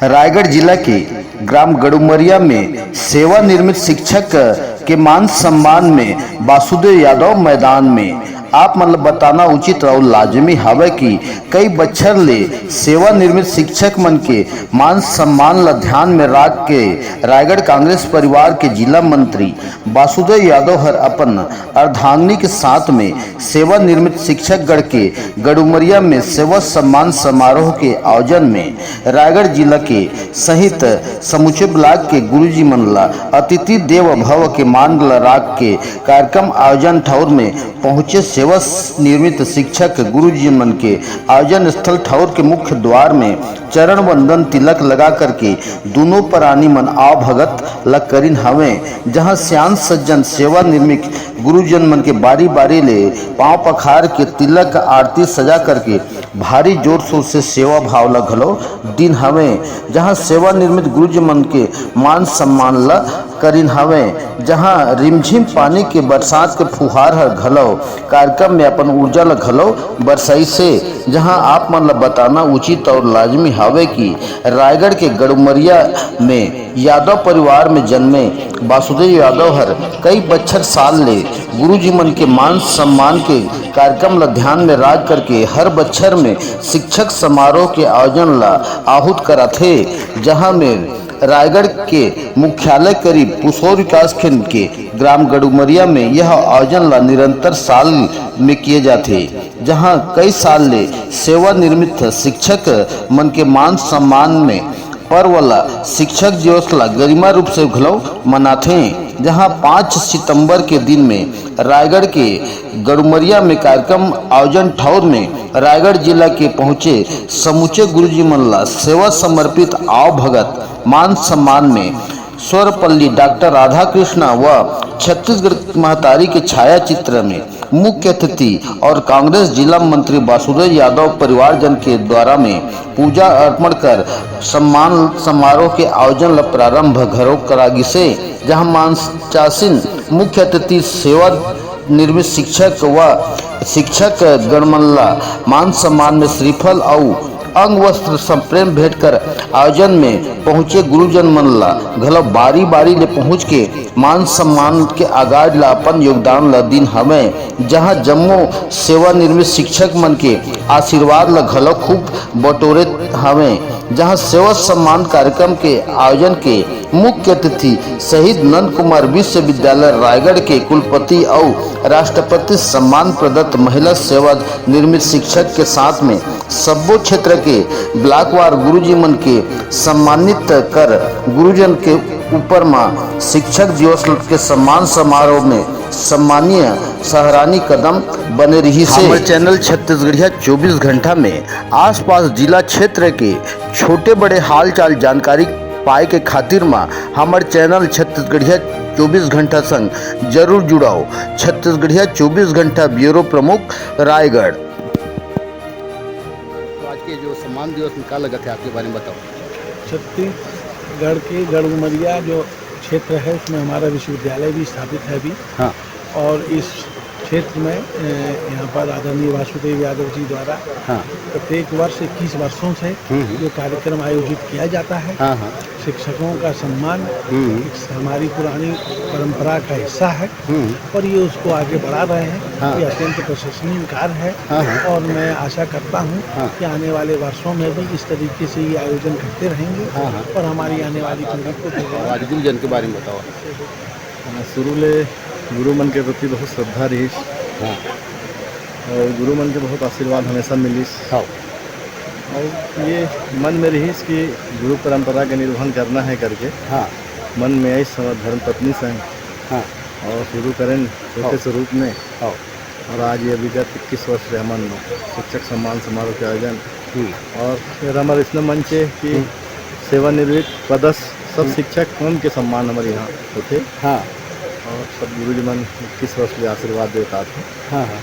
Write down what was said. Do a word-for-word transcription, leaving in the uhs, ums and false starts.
रायगढ़ जिला के ग्राम गड़ुमरिया में सेवा निर्मित शिक्षक के मान सम्मान में वासुदेव यादव मैदान में। आप मन ल बताना उचित अउ लाजमी हवय कि कई बच्छर ले सेवा निर्मित शिक्षक मन के मान सम्मान ल ध्यान में राख के रायगढ़ कांग्रेस परिवार के जिला मंत्री वासुदेव यादव हर अपन अर्धांगिनी के साथ में सेवा निर्मित शिक्षकगण के गड़ुमरिया में सेवा सम्मान समारोह के आयोजन में रायगढ़ जिला के सहित समूचे ब्लॉक के गुरुजी मन ला अतिथि देव भव के मान ला राख के कार्यक्रम आयोजन ठौर में पहुंचे सेवा निर्मित शिक्षक गुरुजी मन के आयोजन स्थल ठौर के मुख्य द्वार में चरण वंदन तिलक लगा करके दूनों परानी मन आवभगत ल करिन हवें, जहां सियान सज्जन सेवा निर्मित गुरुजन मन के बारी-बारी ले पांव पखार के तिलक आरती सजा करके भारी जोर-शोर से सेवा भाव ल घलो दिन हवें, जहां सेवा निर्मित गुरुजन मन के मान सम्मान ल करिन हवें, जहां रिमझिम पानी के बरसात के फुहार ह घलो कार्यक्रम में अपन ऊर्जा ल घलो बरसाइस हे। जहां आप मन ल बताना उचित अउ लाजमी हावय कि रायगढ़ के गड़ुमरिया में यादव परिवार में जन्मे वासुदेव यादव हर कई बच्छर साल ले गुरुजी मन के मान सम्मान के कार्यक्रम ल ध्यान में राख करके हर बच्छर में शिक्षक समारोह के आयोजन ल आहूत कराथे, जहां में रायगढ़ के मुख्यालय करीब पुसौर विकास खंड के ग्राम गड़ुमरिया में यह आयोजन ला निरंतर साल में किए जाथे, जहां कई साल ले सेवा निर्मित शिक्षक मन के मान सम्मान में पर्व ला शिक्षक दिवस ला गरिमा रूप से घलो मनाथे, जहां पाँच सितंबर के दिन में रायगढ़ के गड़ुमरिया में कार्यक्रम आयोजन ठौर में रायगढ़ जिला के पहुंचे समूचे गुरुजी मन ला सेवा समर्पित आवभगत मान सम्मान में सर्वपल्ली डॉक्टर राधाकृष्ण व छत्तीसगढ़ महतारी के छायाचित्र में मुख्य अतिथि और कांग्रेस जिला मंत्री वासुदेव यादव परिवारजन के द्वारा में पूजा अर्पण कर सम्मान समारोह के आयोजन ल प्रारंभ घलो करा गिसे, जहां मांसासीन मुख्य अतिथि सेवा निर्मित शिक्षक व शिक्षक गणमन ला मान सम्मान में श्रीफल अउ अंग वस्त्र संप्रेम भेंट कर आयोजन में पहुंचे गुरुजन मन ला घलो बारी-बारी ले पहुंच के मान सम्मान के आगाज ला अपन योगदान ला दिन हवय, जहां जम्मो सेवा निर्मित शिक्षक मन के आशीर्वाद ला घलो खूब बटोरे हवय, जहां सेवा सम्मान कार्यक्रम के आयोजन के मुख्य अतिथि शहीद नंद कुमार विश्वविद्यालय रायगढ़ के कुलपति अउ राष्ट्रपति सम्मान प्रदत्त महिला सेवा निर्मित शिक्षक के साथ में सब्बो क्षेत्र के ब्लॉकवार गुरुजी मन के सम्मानित कर गुरुजन के ऊपर म शिक्षक दिवस के सम्मान समारोह में सम्मानीय सराहनीय कदम बने रहिस हे। हमर चैनल छत्तीसगढ़िया चौबीस घंटा में आसपास जिला क्षेत्र के छोटे बड़े हालचाल जानकारी पाए के खातिर म हमर चैनल छत्तीसगढ़िया चौबीस घंटा संग जरूर जुड़ाव। छत्तीसगढ़िया चौबीस घंटा ब्यूरो प्रमुख, रायगढ़। तो आज के जो सम्मान दिवस में का लगत हे, आपके बारे में बताओ। छत्तीसगढ़ के गढ़ उमरिया जो क्षेत्र है, उसमें हमारा विश्वविद्यालय भी स्थापित है अभी। हाँ। और इस क्षेत्र में, अ, यहाँ पर आदरणीय वासुदेव यादव जी द्वारा हाँ। प्रत्येक वर्ष इक्कीस वर्षों से हम्म, हम्म। जो कार्यक्रम आयोजित किया जाता है, हाँ, हाँ। शिक्षकों का सम्मान हम्म। एक हमारी पुरानी परंपरा का हिस्सा है हम्म। और ये उसको आगे बढ़ा रहे हैं। हाँ। ये अत्यंत प्रशंसनीय कार्य है हाँ, हाँ। और मैं आशा करता हूँ हाँ। कि आने वाले वर्षों में भी इस तरीके से ये आयोजन करते रहेंगे हाँ, हाँ। और हमारी आने वाली पीढ़ी को भी आज गुरुजन के बारे में बताओ। हाँ, शुरू ले गुरु मन के प्रति बहुत श्रद्धा रहिस हाँ। और गुरु मन के बहुत आशीर्वाद हमेशा मिलिस। हाँ। और ये मन में रहिस कि गुरु परंपरा के निर्वहन करना है करके हाँ। मन में आइस हमर धर्म पत्नी संग हाँ। और शुरू करें छोटे हाँ। से रूप में। हाँ। और आज ये विगत इक्कीस वर्ष ले हमन शिक्षक सम्मान समारोह के आयोजन हम्म। और फिर हमर इसने मंच है कि हम्म। सेवानिवृत्त पदस्थ सब हम्म। शिक्षक मन के सम्मान हमारे यहाँ होते। हाँ। और सब गुरुजी मन इक्कीस वर्ष ले आशीर्वाद देवत आथे। हाँ, हाँ।